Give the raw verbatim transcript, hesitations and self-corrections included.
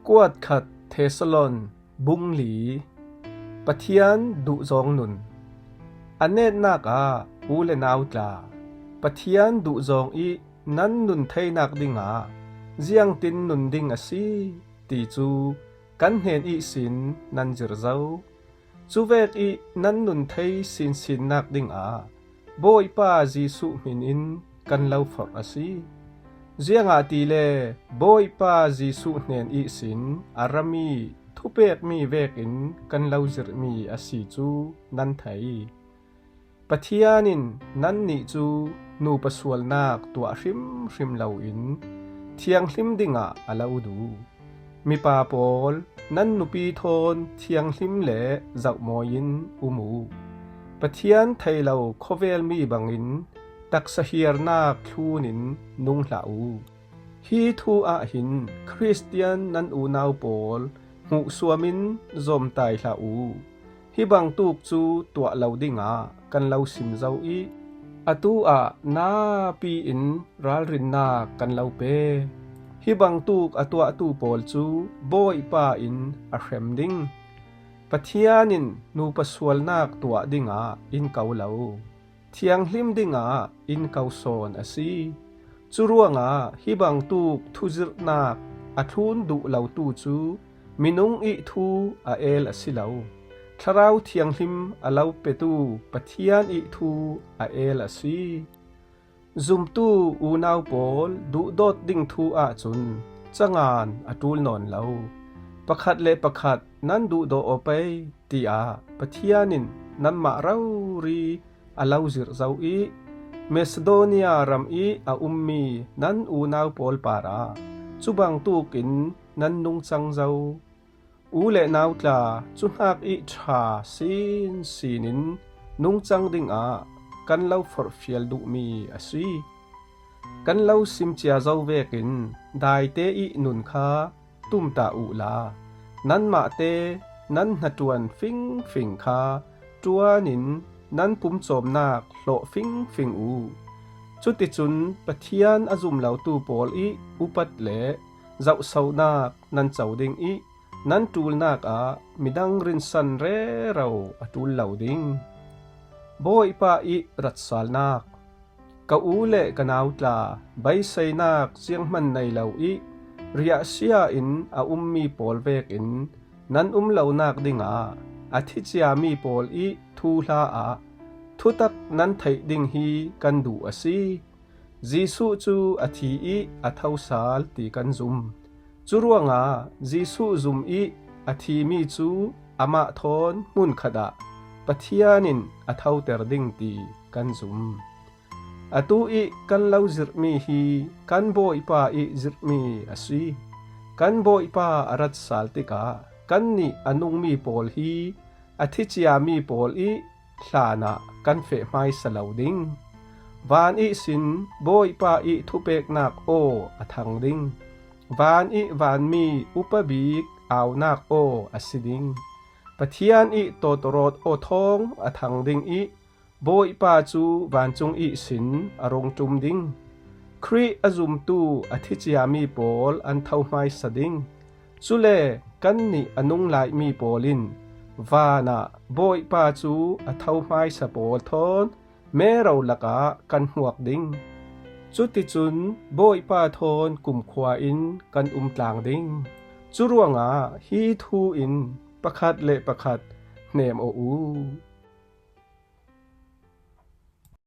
Kuat khat Thesalon bung li. Pathian duhzawng nun. A netnak ah u le nau tla, Pathian duhzawng ih nan nun theinak dingah ziangtin nun ding a si ti cu kan hnen ihsin nan zir zo. Cuvek ih nan nun thei sinsinnak dingah Bawipa Jesuh hmin in kan lo forh a si. Ziangahtile Bawipa Jesuh hnen ihsin a rami thupekmi vekin kan lo zirhmi a si cu nan thei. Pathian in nannih cu nupa sualnak tuah hrimhrim loin thianghlim dingah a lo duh. Mipa pawl, nan nupi thawn thianghlim le zohmawi in um uh. Pathian thei lo khawvelmi bangin taksa hiarnak thlun in nung hlah uh. Hi thu ah hin Khristian nan unau pawl hmuhsuam in zawmtai hlah uh. Hi bangtuk cu tuah lo dingah kan lo sim zo ih, atu ah napi in ralrinnak kan lo pe. Hi bangtuk a tuahtu pawl cu Bawipa in a hrem ding. Pathian in nupa sualnak tuah dingah in ko lo, thianghlim dingah in ko sawn a si. Curuangah hi bangtuk thuzirhnak a thlun duh lotu cu minung ih thu a el a si lo, Thlarau Thianghlim a lo petu Pathian ih thu a el a si. Zumtu unau pawl, duhdawt ding thu ahcun cangan a ṭul nawn lo. Pakhat le pakhat nan duhdawh aw pei, tiah Pathian in nanmah rori a lo zirh zo ih, Macedonia ram ih a ummi nan unau pawl parah cu bangtuk in nan nungcang zo. U le nau tla, cu hnak ih ṭha sinsin in nungcang dingah kan lo forhfial duhmi a si. Kan lo simcia zo vekin daite ih nun kha tumtah uhla, nanmahte nan hnaṭuan fingfing kha ṭuan in nan pumcawmnak hlawh fingfing uh. Cuticun Pathian a zum lotu pawl ih upat le zohsonak nan co ding ih, nan ṭulnak ah midang rinsan rero a ṭul lo ding. Bawipa ih ratsalnak. Ka u le ka nau tla, beiseinak zianghman nei lo ih riahsia in a ummi pawl vekin nan um lonak dingah a thi ciami pawl ih thuhla ah thutak nan theih ding hi kan duh a si. Jesuh cu a thi ih a tho sal ti kan zum. Curuangah Jesuh zum ih a thimi cu amah thawn hmunkhat ah Pathian in a thoter ding ti kan zum. Atu ih kan lo zirhmi hi kan Bawipa ih zirhmi a si. Kan Bawipa a rat sal tikah kannih a nungmi pawl hi a thi ciami pawl ih hlan ah kan feh hmaisa lo ding. Van ihsin Bawipa ih thupeknak aw a thang ding. Van ih vanmi upa bik aunak aw a si ding. Pathian ih tawtawrawt aw thawng a thang ding ih Bawipa cu vancung ihsin a rung ṭum ding. Khrih a zumtu a thi ciami pawl an tho hmaisa ding. Cule kannih a nung laimi pawl in van ah Bawipa cu a tho hmaisa pawl thawn mero lakah kan hmuak ding. Cuticun Bawipa thawn kumkhua in kan um tlang ding. Curuangah hi thu in pakhat le pakhat hnem aw uh.